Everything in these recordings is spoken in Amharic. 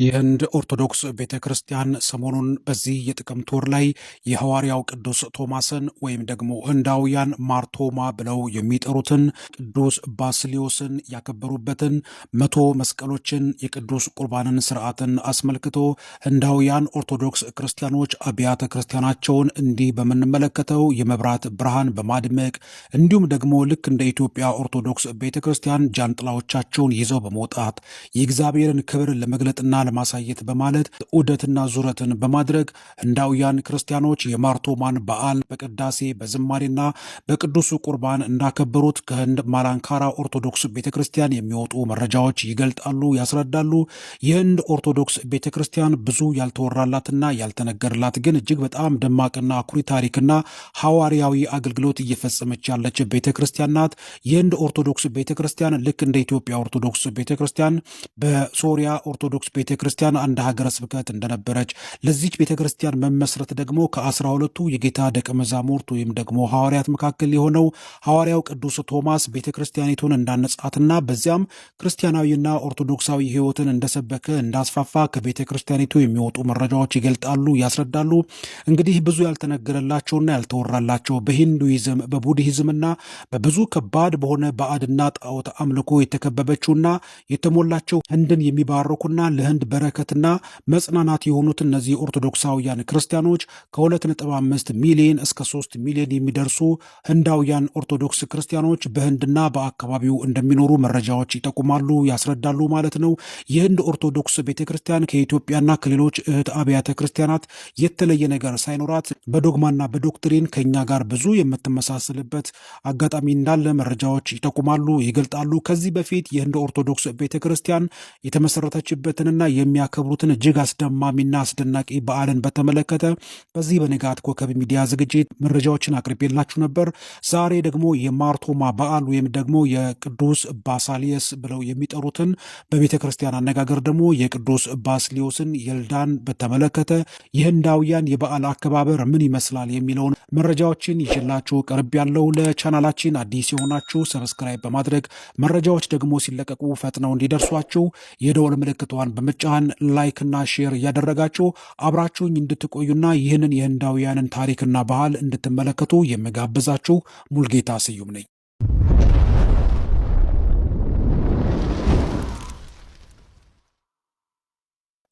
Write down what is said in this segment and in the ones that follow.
የህንድ ኦርቶዶክስ ቤተ ክርስቲያን ሰሞኑን በዚህ የጥቅምት ወር ላይ የሐዋርያው ቅዱስ ቶማስን ወይም ደግሞ ህንዳውያን ማርቶማ ብለው የሚጠሩትን ቅዱስ ባስሊዮስን ያከበሩበትን 100 መስቀሎችን የቅዱስ ቁርባንን ስርዓትን አስመልክቶ ህንዳውያን ኦርቶዶክስ ክርስቲያኖች አብያተ ክርስቲያናቸውን እንዲህ በምንመለከተው የመብራት ብርሃን በማድመቅ እንዲሁም ደግሞ ልክ እንደ ኢትዮጵያ ኦርቶዶክስ ቤተ ክርስቲያን ጃንጥላዎቻቸውን ይዘው በመውጣት የእግዚአብሔርን ክብር ለመግለጥና ለማሳየት በማለት ዑደትና ዙረትን በማድረግ ህንዳውያን ክርስቲያኖች የማርቶማን በዓል በቅዳሴ በዝማሬና በቅዱሱ ቁርባን እንዳከበሩት ከህንድ ማላንካራ ኦርቶዶክስ ቤተ ክርስቲያን የሚወጡ መረጃዎች ይገልጣሉ፣ ያስረዳሉ። የህንድ ኦርቶዶክስ ቤተ ክርስቲያን ብዙ ያልተወራላትና ያልተነገርላት ግን እጅግ በጣም ደማቅና አኩሪ ታሪክና ሐዋርያዊ አገልግሎት እየፈጸመች ያለች ቤተ ክርስቲያን ናት። የህንድ ኦርቶዶክስ ቤተ ክርስቲያን ልክ እንደ ኢትዮጵያ ኦርቶዶክስ ቤተ ክርስቲያን በሶሪያ ኦርቶዶክስ ቤተ ክርስቲያን አንድ ሀገረ ስብከት እንደነበረች፣ ለዚች ቤተ ክርስቲያን መመስረት ደግሞ ከ12ቱ የጌታ ደቀ መዛሙርት ወይም ደግሞ ሐዋርያት መካከል የሆነው ሐዋርያው ቅዱስ ቶማስ ቤተ ክርስቲያኒቱን እንዳነጻትና በዚያም ክርስቲያናዊና ኦርቶዶክሳዊ ሕይወትን እንደሰበከ እንዳስፋፋ ከቤተ ክርስቲያኒቱ የሚወጡ መረጃዎች ይገልጣሉ፣ ያስረዳሉ። እንግዲህ ብዙ ያልተነገረላቸውና ያልተወራላቸው በሂንዱይዝም በቡድሂዝምና በብዙ ከባድ በሆነ ባዕድና ጣዖት አምልኮ የተከበበችውና የተሞላቸው ህንድን የሚባርኩና ለህንድ በረከትና መጽናናት የሆኑት እነዚህ ኦርቶዶክሳውያን ክርስቲያኖች ከ2.5 ሚሊዮን እስከ 3 ሚሊዮን የሚደርሱ ህንዳውያን ኦርቶዶክስ ክርስቲያኖች በህንድና በአካባቢው እንደሚኖሩ መረጃዎች ይጠቁማሉ፣ ያስረዳሉ ማለት ነው። የህንድ ኦርቶዶክስ ቤተ ክርስቲያን ከኢትዮጵያና ከሌሎች እህት አብያተ ክርስቲያናት የተለየ ነገር ሳይኖራት በዶግማና በ doctrine ከኛ ጋር ብዙ የምትመሳሰልበት አጋጣሚ እንዳለ መረጃዎች ይጠቁማሉ፣ ይገልጣሉ። ከዚህ በፊት የህንድ ኦርቶዶክስ ቤተ ክርስቲያን የተመሰረተችበትንና የሚያከብሩትን እጅግ አስደማሚና አስደናቂ በዓልን በተመለከተ በዚህ በንጋት ኮከብ ሚዲያ ዝግጅት መረጃዎችን አቅርቤላችሁ ነበር። ዛሬ ደግሞ የማርቶማ በዓል ወይም ደግሞ የቅዱስ ባሳሊየስ ብለው የሚጠሩትን በቤተ ክርስቲያን አነጋገር ደግሞ የቅዱስ ባስሊዮስን የልዳን በተመለከተ የህንዳውያን የበዓል አከባበር ምን ይመስላል የሚለውን መረጃዎችን ይዤላችሁ ቀርቤያለሁ። ለቻናላችን አዲስ የሆናችሁ subscribe በማድረግ መረጃዎች ደግሞ ሲለቀቁ ፈጥነው እንዲደርሷችሁ የደወል ምልክቷን በመጫን like ና share እያደረጋችሁ አብራችሁኝ እንድትቆዩና ይህንን የህንዳውያንን ታሪክና ባህል እንድትመለከቱ የምጋብዛችሁ ሙልጌታ ስዩም ነኝ።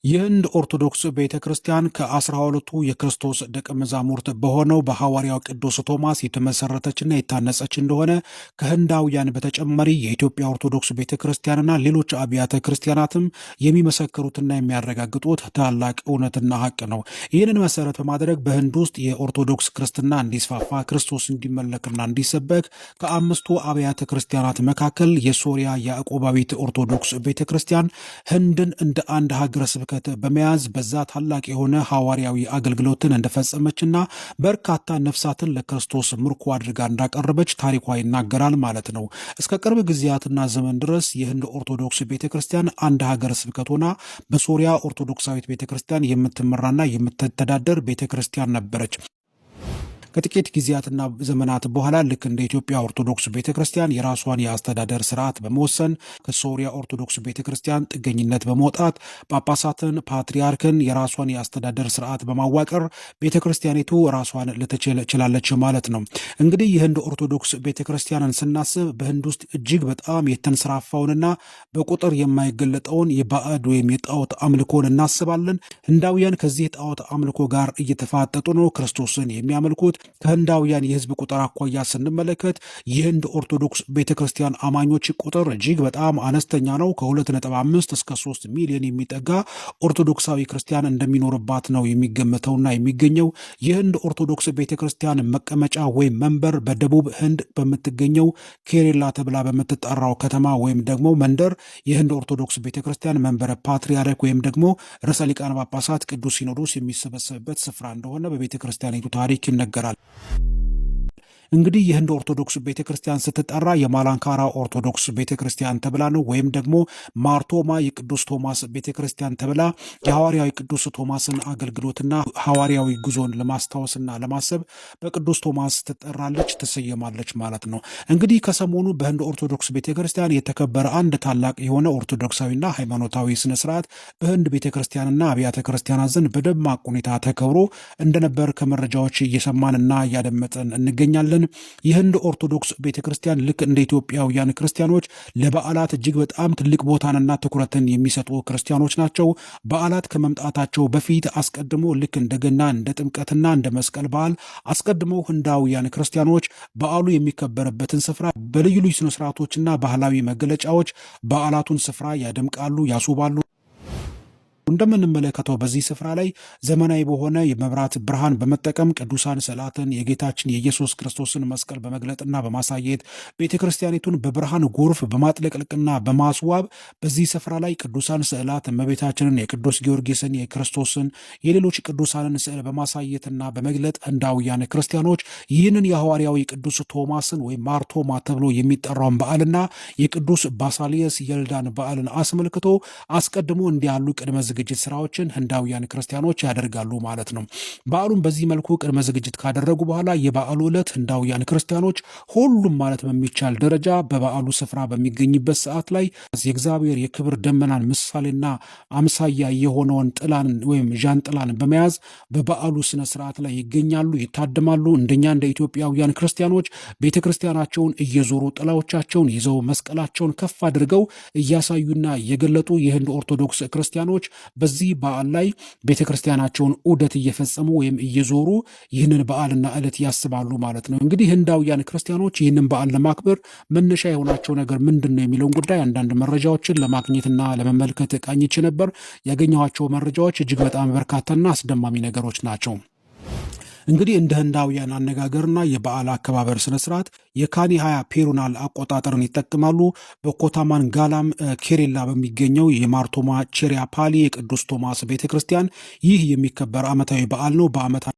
የህንድ ኦርቶዶክስ ቤተ ክርስቲያን ከ12ቱ የክርስቶስ ደቀ መዛሙርት በሆነው በሐዋርያው ቅዱስ ቶማስ የተመሰረተችና የታነጸች እንደሆነ ከህንዳውያን በተጨማሪ የኢትዮጵያ ኦርቶዶክስ ቤተ ክርስቲያንና ሌሎች አብያተ ክርስቲያናትም የሚመሰክሩትና የሚያረጋግጡት ታላቅ እውነትና ሀቅ ነው። ይህንን መሰረት በማድረግ በህንድ ውስጥ የኦርቶዶክስ ክርስትና እንዲስፋፋ፣ ክርስቶስ እንዲመለክና እንዲሰበክ ከአምስቱ አብያተ ክርስቲያናት መካከል የሶሪያ ያዕቆባዊት ኦርቶዶክስ ቤተ ክርስቲያን ህንድን እንደ አንድ ሀገረ ስብከት በመያዝ በዛ ታላቅ የሆነ ሐዋርያዊ አገልግሎትን እንደፈጸመችና በርካታ ነፍሳትን ለክርስቶስ ምርኮ አድርጋ እንዳቀረበች ታሪኳ ይናገራል ማለት ነው። እስከ ቅርብ ጊዜያትና ዘመን ድረስ የህንድ ኦርቶዶክስ ቤተ ክርስቲያን አንድ ሀገረ ስብከት ሆና በሶሪያ ኦርቶዶክሳዊት ቤተ ክርስቲያን የምትመራና የምትተዳደር ቤተ ክርስቲያን ነበረች። ከጥቂት ጊዜያትና ዘመናት በኋላ ልክ እንደ ኢትዮጵያ ኦርቶዶክስ ቤተ ክርስቲያን የራሷን የአስተዳደር ስርዓት በመወሰን ከሶሪያ ኦርቶዶክስ ቤተ ክርስቲያን ጥገኝነት በመውጣት ጳጳሳትን፣ ፓትርያርክን የራሷን የአስተዳደር ስርዓት በማዋቀር ቤተ ክርስቲያኒቱ ራሷን ልትችል ችላለች ማለት ነው። እንግዲህ የህንድ ኦርቶዶክስ ቤተ ክርስቲያንን ስናስብ በህንድ ውስጥ እጅግ በጣም የተንሰራፋውንና በቁጥር የማይገለጠውን የባዕድ ወይም የጣዖት አምልኮን እናስባለን። ህንዳውያን ከዚህ የጣዖት አምልኮ ጋር እየተፋጠጡ ነው ክርስቶስን የሚያመልኩት። ከህንዳውያን የህዝብ ቁጥር አኳያ ስንመለከት የህንድ ኦርቶዶክስ ቤተ ክርስቲያን አማኞች ቁጥር እጅግ በጣም አነስተኛ ነው። ከ2.5 እስከ 3 ሚሊዮን የሚጠጋ ኦርቶዶክሳዊ ክርስቲያን እንደሚኖርባት ነው የሚገመተውና የሚገኘው። የህንድ ኦርቶዶክስ ቤተ ክርስቲያን መቀመጫ ወይም መንበር በደቡብ ህንድ በምትገኘው ኬሬላ ተብላ በምትጠራው ከተማ ወይም ደግሞ መንደር የህንድ ኦርቶዶክስ ቤተ ክርስቲያን መንበረ ፓትርያርክ ወይም ደግሞ ርዕሰ ሊቃነ ጳጳሳት ቅዱስ ሲኖዶስ የሚሰበሰብበት ስፍራ እንደሆነ በቤተ ክርስቲያኒቱ ታሪክ ይነገራል። እንግዲህ የህንድ ኦርቶዶክስ ቤተ ክርስቲያን ስትጠራ የማላንካራ ኦርቶዶክስ ቤተ ክርስቲያን ተብላ ነው። ወይም ደግሞ ማርቶማ የቅዱስ ቶማስ ቤተ ክርስቲያን ተብላ የሐዋርያዊ ቅዱስ ቶማስን አገልግሎትና ሐዋርያዊ ጉዞን ለማስታወስና ለማሰብ በቅዱስ ቶማስ ትጠራለች፣ ትሰየማለች ማለት ነው። እንግዲህ ከሰሞኑ በህንድ ኦርቶዶክስ ቤተ ክርስቲያን የተከበረ አንድ ታላቅ የሆነ ኦርቶዶክሳዊና ሃይማኖታዊ ስነስርዓት በህንድ ቤተ ክርስቲያንና አብያተ ክርስቲያናት ዘንድ በደማቅ ሁኔታ ተከብሮ እንደነበር ከመረጃዎች እየሰማንና እያደመጥን እንገኛለን። የህንድ ኦርቶዶክስ ቤተ ክርስቲያን ልክ እንደ ኢትዮጵያውያን ክርስቲያኖች ለበዓላት እጅግ በጣም ትልቅ ቦታንና ትኩረትን የሚሰጡ ክርስቲያኖች ናቸው። በዓላት ከመምጣታቸው በፊት አስቀድሞ ልክ እንደ ገና፣ እንደ ጥምቀትና እንደ መስቀል በዓል አስቀድሞ ህንዳውያን ክርስቲያኖች በዓሉ የሚከበርበትን ስፍራ በልዩ ልዩ ስነስርዓቶችና ባህላዊ መገለጫዎች በዓላቱን ስፍራ ያደምቃሉ፣ ያስውባሉ። እንደምንመለከተው በዚህ ስፍራ ላይ ዘመናዊ በሆነ የመብራት ብርሃን በመጠቀም ቅዱሳን ስዕላትን የጌታችን የኢየሱስ ክርስቶስን መስቀል በመግለጥና በማሳየት ቤተ ክርስቲያኒቱን በብርሃን ጎርፍ በማጥለቅለቅና በማስዋብ በዚህ ስፍራ ላይ ቅዱሳን ስዕላት እመቤታችንን፣ የቅዱስ ጊዮርጊስን፣ የክርስቶስን፣ የሌሎች ቅዱሳንን ስዕል በማሳየትና በመግለጥ ህንዳውያን ክርስቲያኖች ይህንን የሐዋርያዊ ቅዱስ ቶማስን ወይም ማርቶማ ተብሎ የሚጠራውን በዓልና የቅዱስ ባሳልየስ የልዳን በዓልን አስመልክቶ አስቀድሞ እንዲህ ያሉ ቅድመ ዝግጅት ስራዎችን ህንዳውያን ክርስቲያኖች ያደርጋሉ ማለት ነው። በዓሉን በዚህ መልኩ ቅድመ ዝግጅት ካደረጉ በኋላ የበዓሉ ዕለት ህንዳውያን ክርስቲያኖች ሁሉም ማለት በሚቻል ደረጃ በበዓሉ ስፍራ በሚገኝበት ሰዓት ላይ የእግዚአብሔር የክብር ደመናን ምሳሌና አምሳያ የሆነውን ጥላን ወይም ዣንጥላን በመያዝ በበዓሉ ስነ ስርዓት ላይ ይገኛሉ፣ ይታደማሉ። እንደኛ እንደ ኢትዮጵያውያን ክርስቲያኖች ቤተ ክርስቲያናቸውን እየዞሩ ጥላዎቻቸውን ይዘው መስቀላቸውን ከፍ አድርገው እያሳዩና እየገለጡ የህንድ ኦርቶዶክስ ክርስቲያኖች በዚህ በዓል ላይ ቤተ ክርስቲያናቸውን ዑደት እየፈጸሙ ወይም እየዞሩ ይህንን በዓልና ዕለት ያስባሉ ማለት ነው። እንግዲህ ህንዳውያን ክርስቲያኖች ይህንን በዓል ለማክበር መነሻ የሆናቸው ነገር ምንድን ነው የሚለውን ጉዳይ አንዳንድ መረጃዎችን ለማግኘትና ለመመልከት ቃኝቼ ነበር። ያገኘኋቸው መረጃዎች እጅግ በጣም በርካታና አስደማሚ ነገሮች ናቸው። እንግዲህ እንደ ህንዳውያን አነጋገርና የበዓል አከባበር ስነስርዓት የካኒ ሀያ ፔሩናል አቆጣጠርን ይጠቀማሉ። በኮታማንጋላም ኬሬላ በሚገኘው የማርቶማ ቼሪያፓሊ የቅዱስ ቶማስ ቤተ ክርስቲያን ይህ የሚከበር ዓመታዊ በዓል ነው። በዓመት